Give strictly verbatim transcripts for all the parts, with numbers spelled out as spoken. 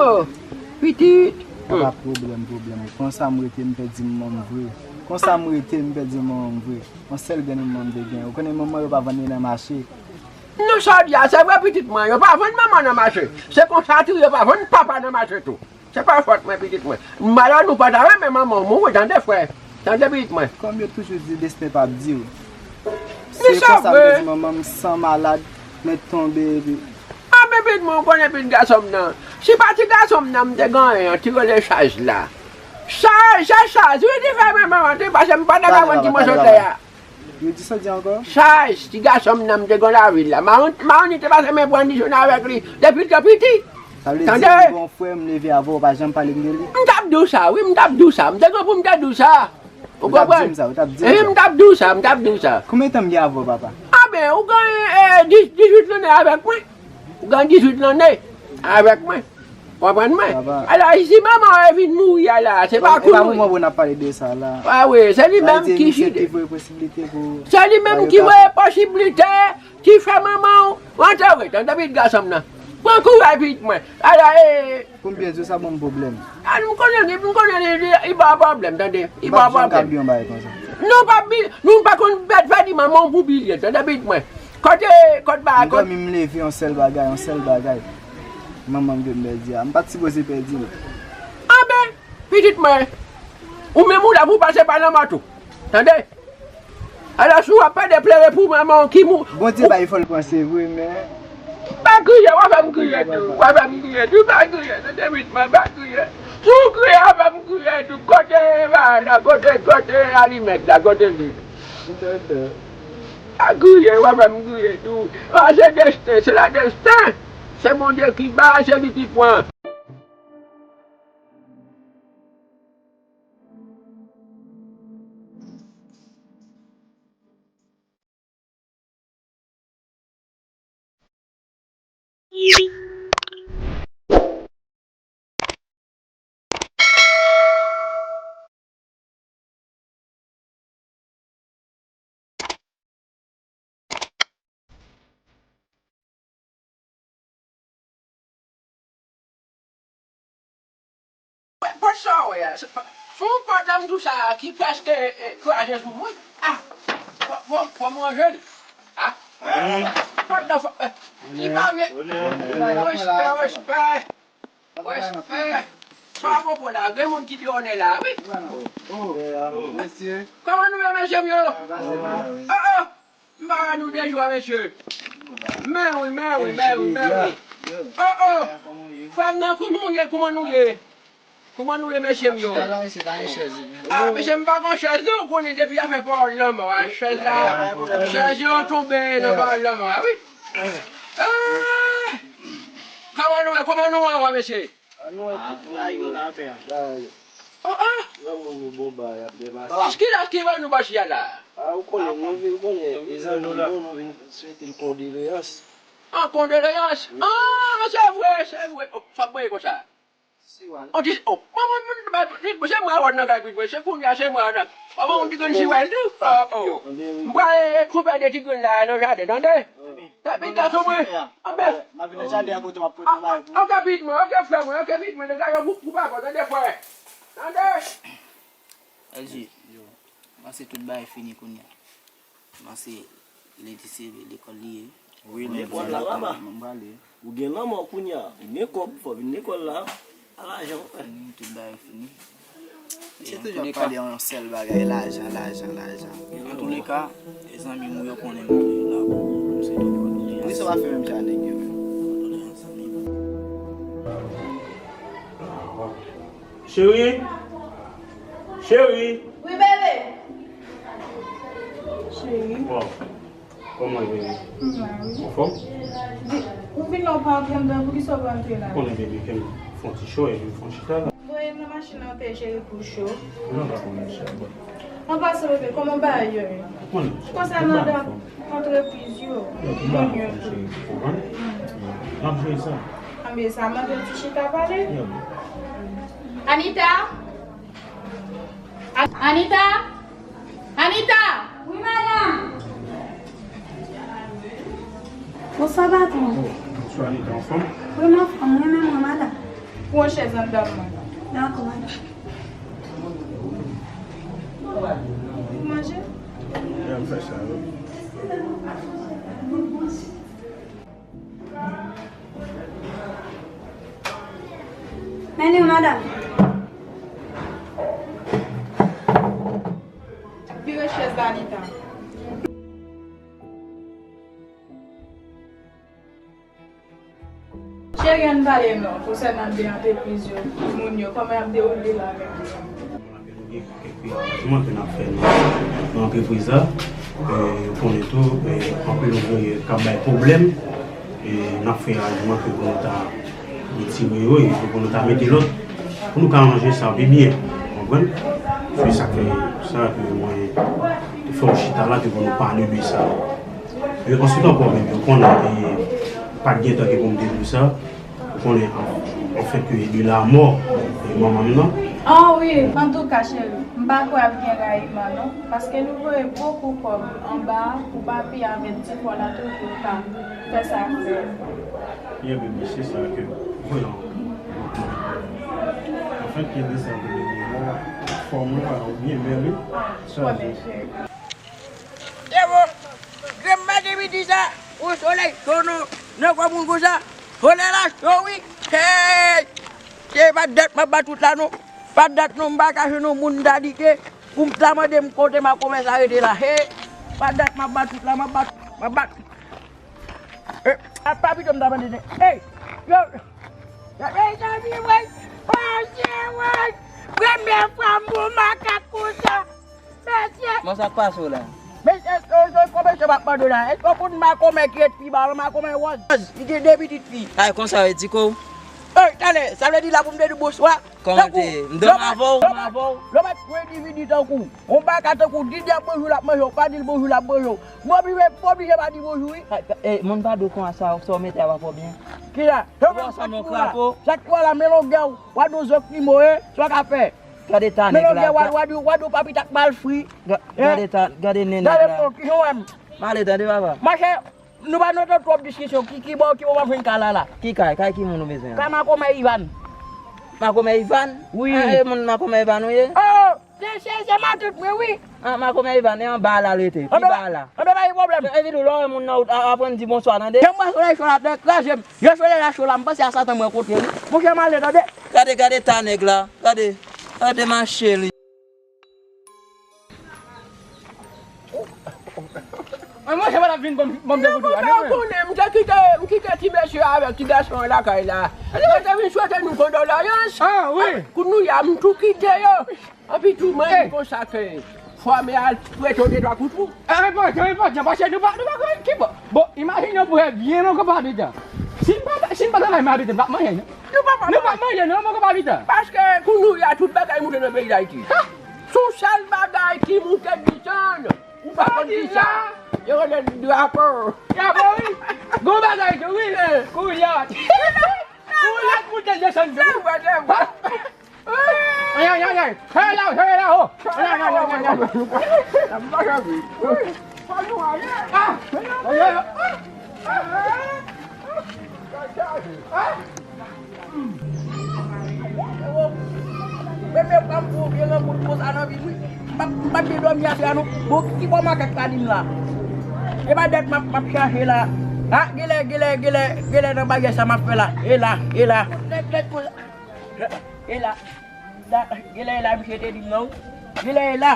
Oh, pitit. Papa, pwoblèm, pwoblèm. Konsa m rete, m pèdi manman m vre. Konsa m rete, m pèdi manman m vre. Yon sèl grenn manman m te gen. Ou konnen manman yo pa vann li nan mache. Non, sa w di a, se vre, pitit mwen. Yo pa vann manman nan mache. Se konsa tou, yo pa vann papa nan mache tou. Se pa fòt mwen, pitit mwen. Malè nou pa ta renmen manman w mouri, tande, frè. Tande, pitit mwen. Kòm yo toujou di, desten p ap di w. Se konsa m pèdi manman m san malad, mwen tonbe epi. A, men pitit mwen, ou konnen pitit gason m nan. Si pa ti gason m nan, m te genyen yon ti rele Chaj la. Chaj, se Chaj, wi, ki fè manman m te pase, m pa ta ka vann ti moso tè a. Yo di sa di ankò? Chaj, ti gason m nan, m te gen lavil la. Mawout, Mawout te pase men pran dejene avèk li depi l te piti. Sa vle di, tande, bon frè m leve avè w, ou pa janm pale m de li? M t ap di w sa, wi, m t ap di w sa. M te gen pou m te di w sa. Ou konprann? Ou t ap di m sa, ou t ap di m sa. M t ap di w sa, m t ap di w sa. Konbyen tan m gen avè w, papa? A ben, ou gen, eh, dis, dizuit lane avèk mwen. Ou gen dizuit lane avèk mwen. Konprann mwen? Papa. Alò, si manman w vin mouri a la, se pa kouri. E pa moman pou n ap pale de sa la. A wi, se li menm ki chite. Se li menm ki voye posiblite ki fè manman w antere. Tande, pitit gason m nan. Pran kouraj, pitit mwen. Alò, e. Pou m byen di w, sa ban m pwoblèm. A, m konnen li, m konnen li, li, li ba w pwoblèm, tande. Li ba w pwoblèm. M p ap janm ka bliye yon bagay konsa. Non, pa bliye, nou pa konn bèt fè di manman w pou bliye, tande, pitit mwen. Kote, kote ba, kote. M dòmi, m leve, yon sèl bagay, yon sèl bagay. Manman m ke m pèdi a, m pa t sipoze pèdi l. A ben, pitit mwen, ou menm ou la pou w pase pa lanmò tou. Tande? Alò, si w ap pede plere pou manman w ki mou. Bondye bay fò l panse vre, men. Pa kriye, w a fè m kriye tou. W a fè m kriye tou, pa kriye, tande, pitit mwen, pa kriye. Si w kriye, w a fè m kriye tou. Kote Eva la, kote, kote alimèt la, kote li? Tande. Pa kriye, w a fè m kriye tou. A, se desten, se la desten. Se Bondye ki bay, se li ki pran. Pòt sa w wè a, se, se yon pòt la m tou sa ki prèske, eh, kraze sou mwen. A, fò, fò, fò m ranje l. A, pòt la fò, eh, li pa vle. Respè, respè. Respè. Sa w konprann la, gen moun ki deyò nèt la, wi. Kòman nou ye, mesye m yo? Oh, oh. M pa wè nou de jou a, mesye. Men wi, men wi, men wi, men wi. Oh, oh. Frè m nan, kouman nou ye, kouman nou ye? Kouman nou ye, mesye m yo? A, mesye, m pa gen chèz non, ou konnen depi afè pawòl lanmò a, chèz la, chèz yo tonbe nan pawòl lanmò a, wi. Ah! Kòman nou ye, kòman nou ye, mesye? Ah, nou wè tout moun yo la atè a. Oh, ah! Granmoun yo bon bagay ap depase. Kilas ki ban nou bòs ya la? Ah, ou konnen, nou vin konnen, e zanmi nou, nou vin swete l kondoleyans. Ah, kondoleyans? Ah, se vre, se vre. Oh, sa k voye konsa? On ti, oh, manman, se mwen wòl nan kay pit mwen, se kounye a, se mwen nan. Manman, on ti grenn siwèl tou. Oh, oh. M pral koupe de ti grenn la nan jaden, tande? Epi gason mwen, anben. M ap vin nan jaden an kote w ap pote bagay pou ou. Ok, pitit mwen, ok, frè mwen, ok, pitit mwen, nèg la yo pou, pou pa kontan de frè. Tande? Èl G, yo, panse tout bagay fini kounye a. Panse Leti se lekòl li ye. Wi, lekòl la, papa. M prale. Ou gen lanmò kounye a. Ou gen kòb, fò w vin lekòl la. A lajan, wi. Fini, tout bagay fini. Misye toujou ap pale yon sèl bagay, lajan, lajan, lajan. Antouleka, e zanmi m ou yo konnen m toujou la pou ou. M se te fò nou. Wi, sa pa fè menm jan nèg yo menm. Cheri! Cheri! Wi, bebe! Cheri. Wow. Kòman w ye, bebe? M la, wi. Anfòm? Ou vin la, ou pa rantre anndan, poukisa ou pa rantre la? Konnen, bebe, ke m fè yon ti cho, epi m fè yon chita la. Voye m nan machin nan, cheri, pou cho. Non, pa konnen, cheri. An pasan, bebe, kòman bagay yo ye? Konnen. Konsènan antrepriz yo, moun yo tou. Cheri, ou konprann? M ap jere sa. Anben sa, mande yon ti chita pale. Anita? A-, Anita? Anita! Wi, madanm. Bonswa, patwon. Oh, bonswa, Anita, anfòm? Wi, m anfòm, mwen menm, wi, madanm. Pran chèz anndan mwen. Dakò, madanm. Manje? Jan fè sa, wi. Men li, madanm. Vire chèz la, Anita. Cheri, ann pale non, konsènan de antrepriz yo, moun yo, kòman y ap dewoule la menm? Nou gen kèk aranjman ke n ap fè nan, nan antrepriz la. E, ou konnen tou, e, anpil ouvriye k ap bay pwoblèm. E, n ap fè aranjman ke pou nou ta retire yo, e pou nou ta mete lòt, pou nou ka ranje sa pi byen. Ou konprann? Se sa k fè sa ke mwen te fè yon chita la, ke pou nou pale de sa. E answit ankò, menm, ou konnen, e, pa t gen tan ke pou m te di w sa. Ou konnen, an, an fèt, ke de la mò, e, manman m nan. Ah wi, antouka, cheri, m pa kwè ap gen rayiman, non. Paske nou voye bokou kòb anba a pou papi avèk ti kò la toujou ka fè sa k fè. Byen, bebe, se sa ke, voyons. An fèt, gen de sa ke bebe, fòm ou la, ou byen bèl, wi. Ah, sa, premye cheri. Ewo, grenn maten midi sa, yon solèy cho nou, nan kò moun konsa, solèy la cho wi. Hey! Se pa dat m ap bat wout la non. Pa dat non, m pa ka jwenn yon moun m ta di ke pou m ta mande m kote makomè sa rete la. Hey! Pa dat m ap bat wout la, m ap bat, m ap bat. Eh, a pa pito m ta mande de. Hey! Yo! Yo, mezanmi, woy! Monchè, woy! Premye fwa m wè yon makak konsa! Mesye! Bon, sa k pase w la? Mesye, yo, yo, kòman mesye m ap mande w la? Èske w konn makomè ki ret pi ba w lan, makomè wòz? Li gen de pitit fi. Ay, konsa yo di ko? Ey, talè, sa vle di la pou m te di w bonswa? Kòman te ye? M dòmi avè w, m avè w. Lè w mèt yon endividi tankou w, yon baka tankou w, di l bonjou, l ap manje w, pa di l bonjou, l ap manje w. M oblije, m oblije pa di bonjou, wi. Ay, eh, moun pa di w konsa, sa w mete a pa fò byen. Kisa? Yo menm sa k fè w la. Sa k fè w la, men longè w, w a di w zòk limo, e, sa w ka fè. Gade ta nèg la. Men longè w a, w a di, w a di w papi t ak mal fri. Ga-, gade ta, gade nen nèg la. Gade non, kijan w wè m? M ale tande papa. Monchè, nou pa nan tan twòp diskisyon. Ki, ki bò, ki bò w ap jwenn kay la la? Ki kay? Kay ki moun ou bezwen an? Kay makomè Ivan. Makomè Ivan? Wi. Ah, e moun makomè Ivan ou ye? Oh! Se, se, se matant mwen, wi. Ah, makomè Ivan, e anba a la l rete. Pi ba a la. Anben, pa gen pwoblèm. Epi tou, lè w wè moun nan wout, a-, aprann di bonswa, tande. Jan m wè solèy cho la, ap kraze m. Jan solèy la cho la, m panse a Satan m rankontre, wi. Monchè, m ale, tande. Gade, gade ta nèg la. Gade. Gade mache li. Mwen, monchè, pa t ap vin ban m, ban m dekoud ou a, non, mwen. Ou konnen, m te kite, m kite ti mesye avèk ti gason an lakay la. Yo te vin swete nou kondoleyans. Ah, wi. Kounye a, m tou kite yo. Epi tou, mwen di konsa ke fò mwen al prete w de twa kout pou. Eh, enpòtan, enpòtan, paske nou pa, nou pa konn ki bò. Bon, imajine w pou wè byen longo pa pita. Si n pa, si n pa travay, m abite, m p ap manje, non. Nou p ap manje, non, longo pa pita. Paske kounye a, tout bagay moute nan peyi Dayiti. Ha! Se yon sèl bagay ki moute disann. Ou pa konn ki sa? Yo rele l drapo. Drapo, wi. Gon bagay tou, wi. Koulye a. Koulye a moute disann tou. Ay, ay, ay, ay. Sere la, sere la, ho. Ay, ay, ay, ay, ay, ay. Ah! Ay, ay, ay. Ah! Premye fwa m pran yon vye langout konsa nan vi m, wi. M pa, m pa t gen dòmi aswè a non. Bon, ki bò makak la di m la? E pa dèt m ap, m ap chache la. Ah, genlè, genlè, genlè, genlè nan baryè sa m ap fè la. E la, e la. Dèt, dèt konsa. E la. Da, genlè e la misye te di m non. Genlè e la.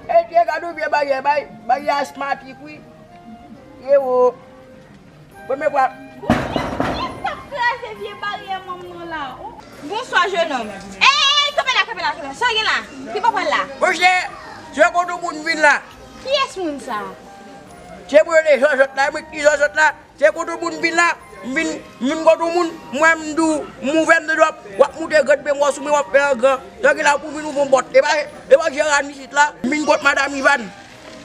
E pye gad yon vye baryè, bay, baryè asmatik, wi. Ewo. Premye fwa. Kiyès k ap kraze vye baryè manm nan la? Bonswa, jenòm. Ey, ey, ey, kanpe la, kanpe la, kanpe la. Sa w gen la? Ki pa pral la? Monchè, se kote moun vin la. Kiyès moun sa? Se pou yo de zòzòt la, mwen ki zòzòt la. Se kote moun vin la, m vin, m vin kote moun, mwen m di w, m ouvè m de dwòp, w ap moute grèt men m wè w sou mwen w ap fè an gran. Tanki la pou vin ouvè yon bòt. E pa, e pa Jeran isit la, m vin kote madanm Ivan.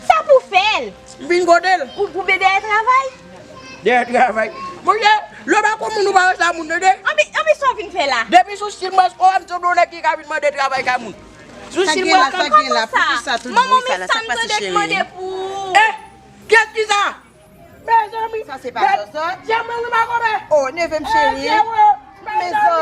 Sa pou fè l? M vin kote l. Pou, pou bebe al travay? Dèyè travay. Monchè, lè w pa konn moun ou pa wè sa moun tande. Anpi, anpi sa w vin fè la? Depi sou stil mwen, ou wè m sanble yon nèg ki ka vin mande travay kay moun. Sou stil mwen. Sa gen la, sa gen la, poukisa tout bri sa la, sa k pase cheri? Manman, men sa m tande k mande pou. Eh, kiyès ki sa? Mezanmi, Se pa zòzòt. Djamel li pa konnen. Oh, neve m cheri. Mezanmi.